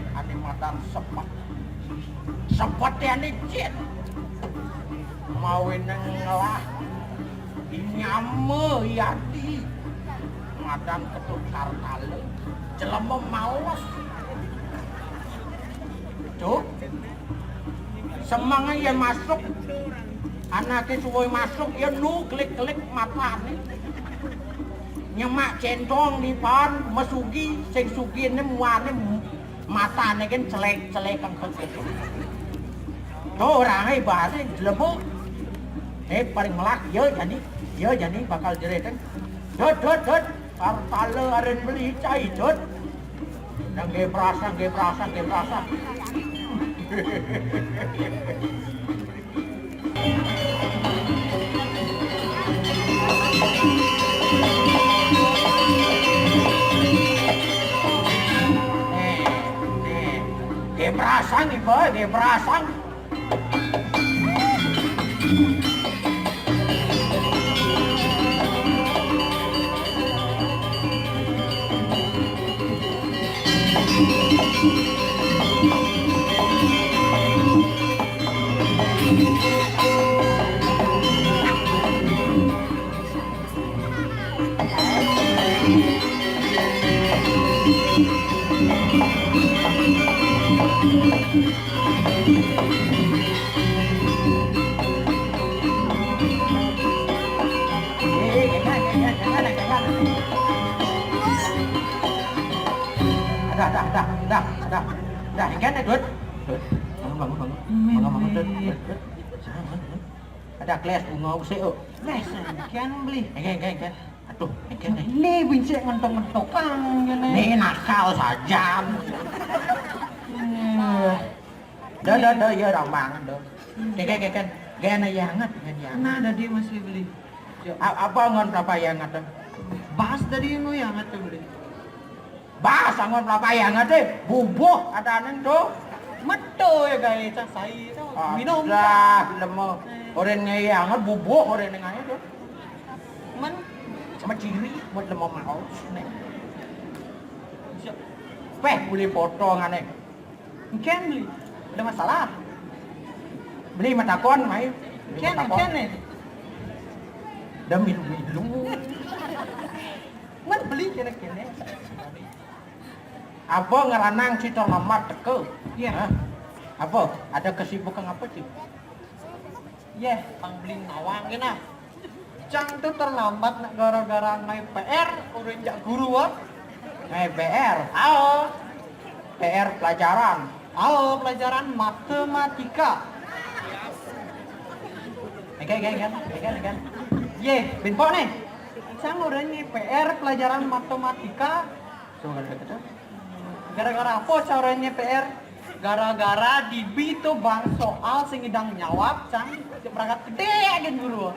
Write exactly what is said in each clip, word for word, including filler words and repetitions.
Ane madan sepet. Sepete ane jin. Mawinan ngelah. Inyame yati. Madan Ketut Kartala. Jelema males. Tuh. Semenge yen masuk. Anake suwe masuk, ya nu klik-klik matane. Nyemak centong dipan, mesugi, sing sugine muane matane kan celek-celek kang kang. To orange bare jlebuk. Eh, paling melak, ya jani, ya jani bakal jereten. Dot, dot, dot. Kartala aren beli cai, dot. Nang ge prasang, ge prasang, ge prasang. Nih, nih. Ge prasang, Iba, ge prasang. Dah, dah, dah, dah, dah. Dah, engken, Dut. Dut. Bangun, bangun, bangun. Bangun, bangun, Dut. Dut, Dut. Bangun, bangun. Ada kelas bunga usik, oh. Kelas, engken beli. Engken, engken, engken. Aduh, engken nih. Ini bincik ngentok-ngentok kang, ngene. Ini nakal saja. Dah, dah, dah, ya, orang banget, dah. Keken, keken. Gaya na yangat, gaya na yangat. Nah, tadi masih beli. A-, apa ngon kelapa yangat, dah? Bas tadi mau yangat tuh beli. Bas, anggon kelapa yangat, eh. Bubuh, ada aneh, tuh. Metu ya, gaya cah sai, tuh. Minum, dah, lemo. Eh. Oren ngeye anget, bubuh, oren ngeye, tuh. Men? Sama ciri, buat lemo mau, nih. Siap. Peh, beli potong, aneh. Engken beli. Ada masalah. Beli matakon, mai. Beli engken, matakon. Engken, eh. Dah milu-milu. Men beli kene-kene. Apa ngeranang si terlambat teke? Iya. Hah? Apa? Ada kesibukan apa, Cik? Yeh, pang beli nawang kena. Cang tuh terlambat nak gara-gara ngai P R, udah jak guru, ah. Ngai P R? Ao. P R pelajaran. Ao, pelajaran matematika. Engken, engken, engken. Engken, engken. Yeh, binpok nih. Cang udah ngai P R pelajaran matematika. Coba kalau gitu. Gara-gara apa caranya P R? Gara-gara dibi to bang soal sing idang nyawab, cang. Berangkat gede agen guru.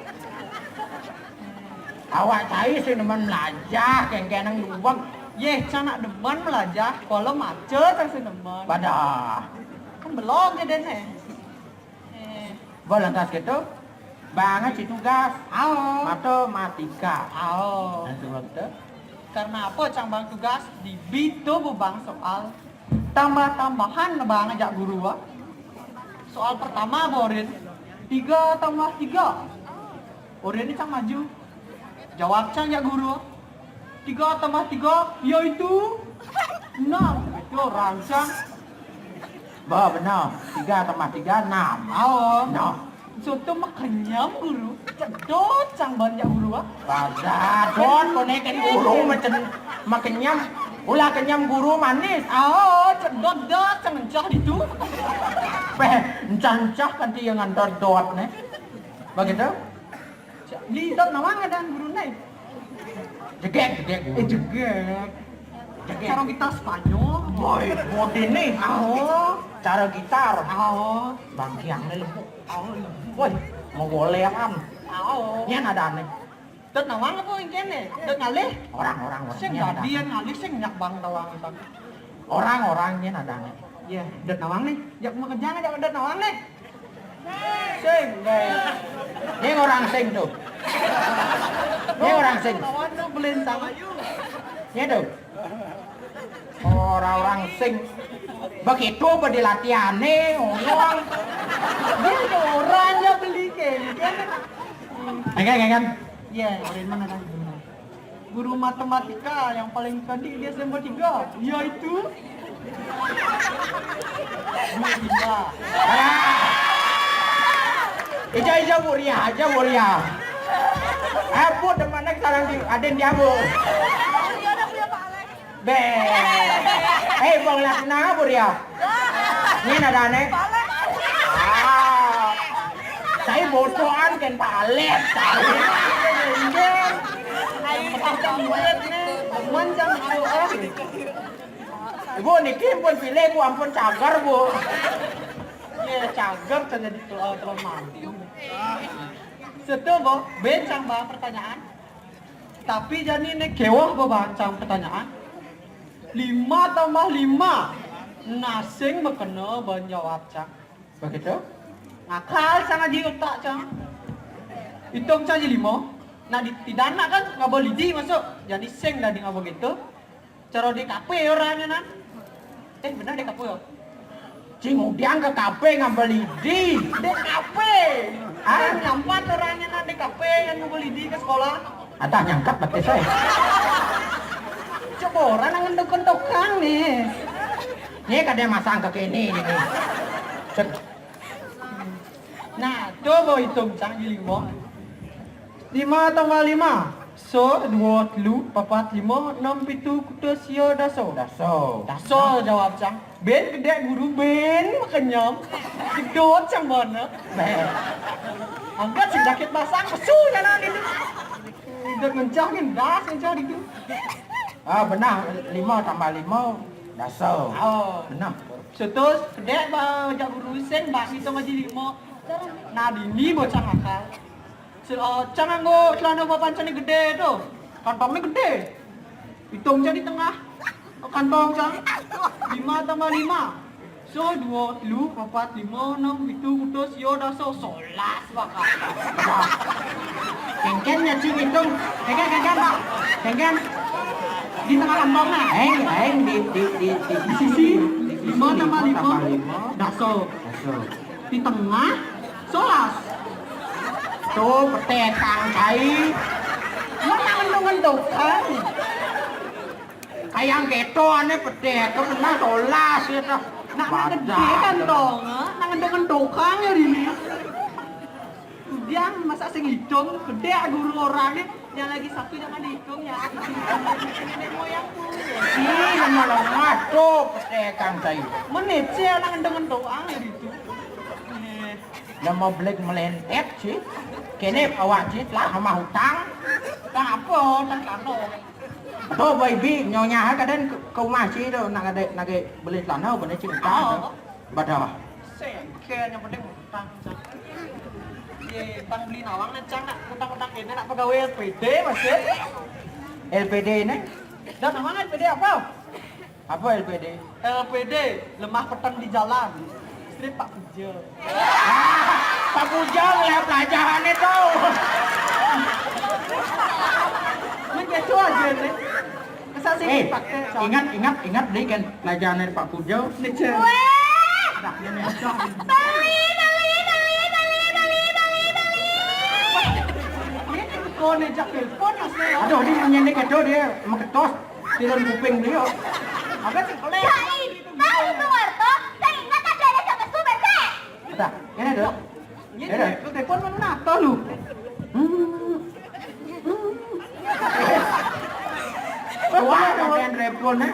Awak cai sing demen melajah, kengkenang lubang. Yeh, cang nak demen melajah, kalau maca cang sing demen. Padah. Kan belum jadi nih. Eh. Ba lantas gitu, banget si tugas. Ao. Matematika. Ao. Nah, coba gitu. Karena apa cang bang tugas? Dibi to bang soal. Tambah-tambahan bang ajak guru, ah. Soal pertama, borin. Tiga tambah tiga. Borin ini cang maju. Jawab cang ajak guru. Tiga tambah tiga, yaitu enam. Itu orang cang. Ba, benar. Tiga tambah tiga, enam. Ao. Enam. Soto makenyam guru. Cedot cang ban jak guru, ah. Pada dot, konekan guru macam makenyam. Ulah kenyam guru manis. Ao, cedot dot, cang encah ditu. Peh, encah-encah kan dia ngantar dot, nih. Begitu? Di dot nawang ada guru, nih. Jegek, jegek. Eh, jegek. Jegek. Cara kita Spanyol. Boy, bodi nih. Ao. Cara gitar. Ao. Bangkiang nih lembut. Ao, lembut. Woi, mau goleran. Ao. Nyen ada nih. Dot nawang apa engken nih? Dot ngalih? Orang-orang, orang. Sing nyen ada. Dadi yang ngalih sing nyak bang tawang itu. Orang-orang nyen ada nih. Iya, dot nawang nih. Jak mau kerja aja dot nawang nih. Sing, guys. Ini orang sing tuh. Ini orang sing. Lawan dong, belintang. Ini tuh. Orang-orang sing. Begitu beli latihané, ngono. Dia ada orang yang beli kayak gitu. Enggak, enggak kan? Iya, dari mana kan? Guru matematika yang paling cantik di S M P tiga, yaitu Bu Dinda. Ija, ija, Bu Ria, aja Bu Ria. Eh, Bu, temannya sekarang di, ada yang dia, Bu. Bé. Eh, bang, lah tenang, Bu Ria. Ini ada aneh. Ah. Saya bodohan kan palet. Saya murid nih, teman jam dua. Ibu, niki pun pilih, Bu, ampun cagar, Bu. Iya, cagar terjadi tel-, teman. Setu, Bu, bencang, Bang, pertanyaan. Tapi jani né kéweh bebancang pertanyaan. Lima tambah lima. Nah, sing makena ban jawab, cang. Begitu? Ngakal cang aji otak, cang. Itung cang aji lima. Nah, di, di danak kan ngaba lidi masuk. Jani sing dadi ngaba gitu. Cara D K P orangnya nan. Eh, benar D K P ya? Cing udiang ke K P ngambel lidi. D K P. Ah, nyampat orangnya nan D K P yang ngambel lidi ke sekolah. Atah nyangkap pakai saya. Coba orang nang ngenduk-ngenduk kang nih. Ini kada masang ke kini ini. Set. Nah, coba hitung cang di lima. Lima tambah lima. So, dua, telu, papat, lima, enam, pitu, kutus, sia, daso. Daso. Daso jawab cang. Ben gedé guru, ben makenyam. Gedot cang bana. Bé. Angkat si sakit basang, pesu jalan itu. Gedot ngencah kan, das ngencah itu. Ah, benar. Lima tambah lima, daso. Oh. Benar. Setus, gedé ba jak guru sing, ba hitung aji lima. Nah, dini bocah ngakal. Sel-, oh, cang nganggo celana bapancane gedé to. Kantongnya gedé. Hitung cang di tengah. Oh, kantong cang. Lima tambah lima. So, dua, telu, papat, lima, enam, pitu, kutus, sia, daso, solas bakal. Kengken ya, cing, hitung. Kengken, kengken, Pak. Kengken. Di tengah kantongnya. Aing, aing di, di, di, di, di sisi. Lima tambah lima. Daso. Daso. Di tengah, solas. Tuh, petekang cai. Mana ngendong-ngendongan? Kayang keto ane petek, ke benar solas ya toh. Nak gedé kan dong, eh? Nak ngendong-ngendongan ya ini. Udah, masa sing hitung, gedé guru orangnya. Yang lagi satu jangan dihitung ya. Nenek moyangku. Ih, nama lemah tuh, petekang cai. Menit sih, nak ngendong-ngendongan ya itu. Eh. Nama beleg melentet sih. Kene awak sih telah sama hutang. Hutang apa? Hutang tanah. Tuh, Boy B, nyonya ha kadang ke, ke rumah sih tu, nak ada, nak ada beli tanah, benda sih hutang. Oh. Badah. Sengke yang penting hutang. Ye, tang beli nawang nih, cang, nak hutang-hutang ini, nak pegawai L P D masih. L P D ini? Dan nawang L P D apa? Apa L P D? L P D, lemah peteng di jalan. Istri Pak Puja. Ah, Pak Puja ngeliat pelajarannya tuh. Mungkin itu aja nih. Masa sih eh, dipakai, Cang? Ingat, ingat, ingat deh kan pelajaran dari Pak Puja. Nih, Cang. Weh! Nah, ini aja. Beli, beli, beli, beli, beli, beli, beli, beli. Ini kok nejak telepon, Mas, ya? Aduh, ini menyenek aduh dia mau ketos. Tilan kuping beliau. Apa sih? Boleh. Cai, tahu itu warto? Saya ingat ada ada sama Sumer, Cai. Dah, ini dulu. Ini ada. Lu telepon mana nata lu? Hmm. Hmm. Wah, ada yang telepon, eh.